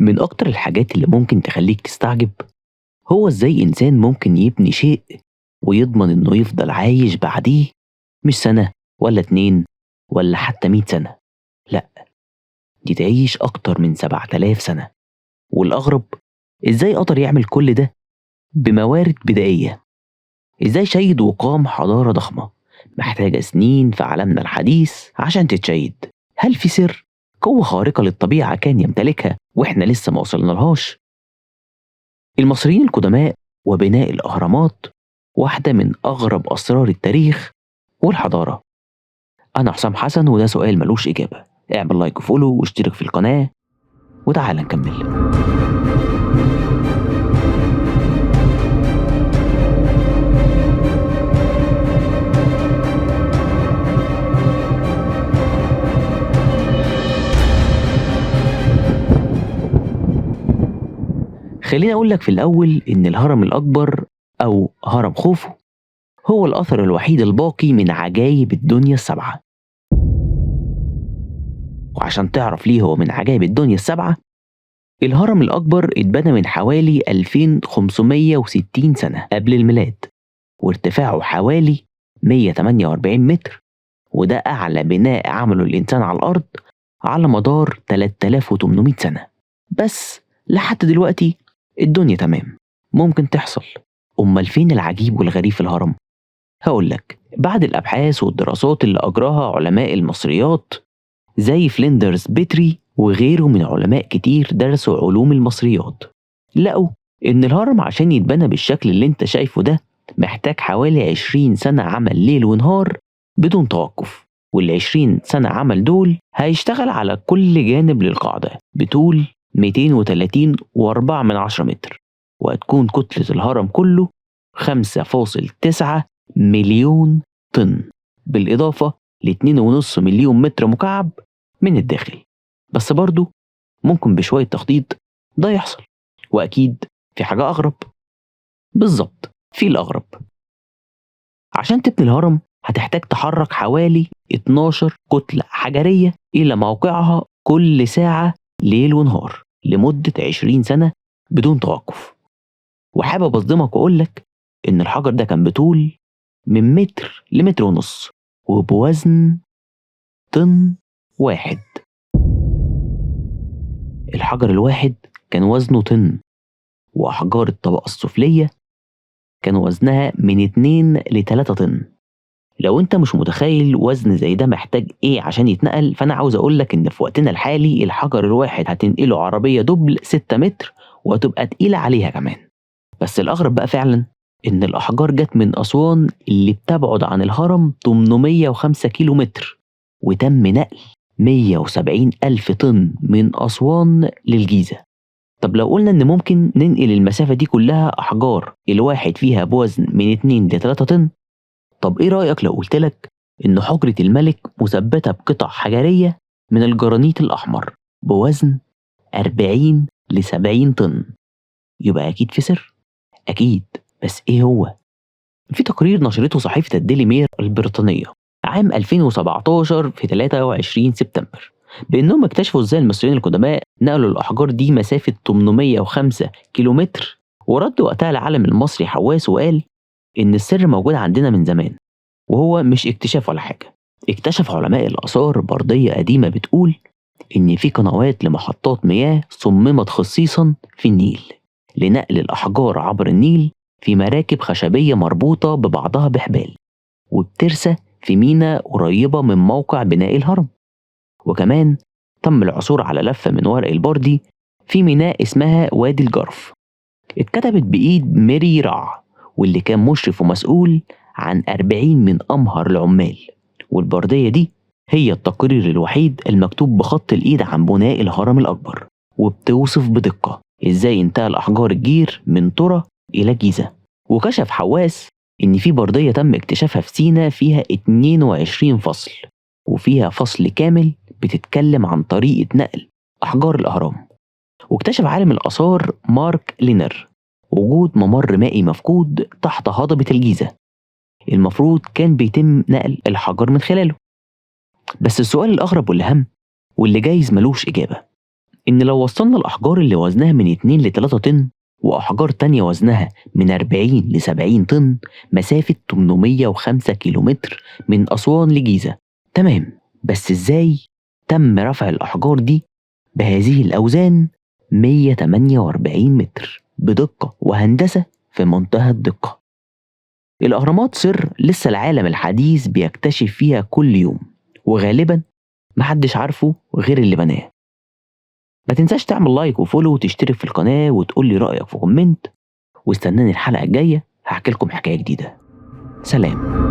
من أكتر الحاجات اللي ممكن تخليك تستعجب هو إزاي إنسان ممكن يبني شيء ويضمن إنه يفضل عايش بعديه، مش سنة ولا 2 ولا حتى 100 سنة، لأ دي تعيش أكتر من 7000 سنة. والأغرب إزاي قدر يعمل كل ده بموارد بدائية؟ إزاي شيد وقام حضارة ضخمة محتاجة سنين في عالمنا الحديث عشان تتشيد؟ هل في سر، قوة خارقة للطبيعة كان يمتلكها وإحنا لسه ما وصلنالهاش؟ المصريين القدماء وبناء الأهرامات واحدة من أغرب أسرار التاريخ والحضارة. أنا حسام حسن، وده سؤال ملوش إجابة. اعمل like و follow واشترك في القناة وتعال نكمل. خليني أقول لك في الأول إن الهرم الأكبر أو هرم خوفو هو الأثر الوحيد الباقي من عجائب الدنيا السبعة. وعشان تعرف ليه هو من عجائب الدنيا السبعة، الهرم الأكبر اتبنى من حوالي 2560 سنة قبل الميلاد، وارتفاعه حوالي 148 متر، وده أعلى بناء عمله الإنسان على الأرض على مدار 3800 سنة. بس لحد دلوقتي الدنيا تمام، ممكن تحصل. أمال فين العجيب والغريب في الهرم؟ هقولك، بعد الأبحاث والدراسات اللي أجراها علماء المصريات زي فليندرز بيتري وغيره من علماء كتير درسوا علوم المصريات، لقوا إن الهرم عشان يتبنى بالشكل اللي انت شايفه ده محتاج حوالي 20 سنة عمل ليل ونهار بدون توقف، وال20 سنة عمل دول هيشتغل على كل جانب للقاعدة بطول 230.4 متر، وهتكون كتلة الهرم كله 5.9 مليون طن، بالإضافة ل2.5 مليون متر مكعب من الداخل. بس برضو ممكن بشوية تخطيط ده يحصل. وأكيد في حاجة أغرب. بالظبط، في الأغرب. عشان تبني الهرم هتحتاج تحرك حوالي 12 كتلة حجرية إلى موقعها كل ساعة ليل ونهار لمدة 20 سنة بدون توقف. وحابب أصدمك وأقولك إن الحجر ده كان بطول من متر لمتر ونص وبوزن طن واحد. الحجر الواحد كان وزنه طن، وأحجار الطبقة السفلية كان وزنها من 2 ل3 طن. لو انت مش متخيل وزن زي ده محتاج ايه عشان يتنقل، فانا عاوز اقولك ان في وقتنا الحالي الحجر الواحد هتنقله عربية دبل 6 متر وهتبقى تقيلة عليها كمان. بس الأغرب بقى فعلا إن الأحجار جت من أسوان اللي بتبعد عن الهرم 805 كيلو متر، وتم نقل 170 ألف طن من أسوان للجيزة. طب لو قلنا إن ممكن ننقل المسافة دي كلها أحجار الواحد فيها بوزن من 2 ل 3 طن، طب إيه رأيك لو قلتلك إن حجرة الملك مثبتة بقطع حجرية من الجرانيت الأحمر بوزن 40 ل 70 طن؟ يبقى أكيد في سر، أكيد. بس إيه هو؟ في تقرير نشرته صحيفة الديلي ميل البريطانية عام 2017 في 23 سبتمبر بأنهم اكتشفوا إزاي المصريين القدماء نقلوا الأحجار دي مسافة 805 كيلومتر. ورد وقتها العالم المصري حواس وقال إن السر موجود عندنا من زمان، وهو مش اكتشاف ولا حاجة. اكتشف علماء الآثار بردية قديمة بتقول إن في قنوات لمحطات مياه صممت خصيصا في النيل لنقل الأحجار عبر النيل في مراكب خشبية مربوطة ببعضها بحبال، وبترسى في ميناء قريبة من موقع بناء الهرم. وكمان تم العثور على لفة من ورق البردي في ميناء اسمها وادي الجرف، اتكتبت بإيد ميري رع، واللي كان مشرف ومسؤول عن 40 من أمهر العمال. والبردية دي هي التقرير الوحيد المكتوب بخط الإيد عن بناء الهرم الأكبر، وبتوصف بدقة إزاي انتقل أحجار الجير من ترى إلى الجيزة. وكشف حواس إن في بردية تم اكتشافها في سينا فيها 22 فصل، وفيها فصل كامل بتتكلم عن طريقة نقل أحجار الأهرام. واكتشف عالم الآثار مارك لينر وجود ممر مائي مفقود تحت هضبة الجيزة، المفروض كان بيتم نقل الحجر من خلاله. بس السؤال الأغرب والأهم واللي جايز ملوش إجابة، إن لو وصلنا الأحجار اللي وزنها من 2 ل 3 طن وأحجار تانية وزنها من 40 ل 70 طن مسافة 805 كيلومتر من أسوان لجيزة، تمام، بس إزاي تم رفع الأحجار دي بهذه الأوزان 148 متر بدقة وهندسة في منتهى الدقة؟ الأهرامات سر لسه العالم الحديث بيكتشف فيها كل يوم، وغالبا محدش عارفه غير اللي بناه. ما تنساش تعمل like و follow وتشترك في القناة وتقول لي رأيك في comment، واستناني الحلقة الجاية هحكي لكم حكاية جديدة. سلام.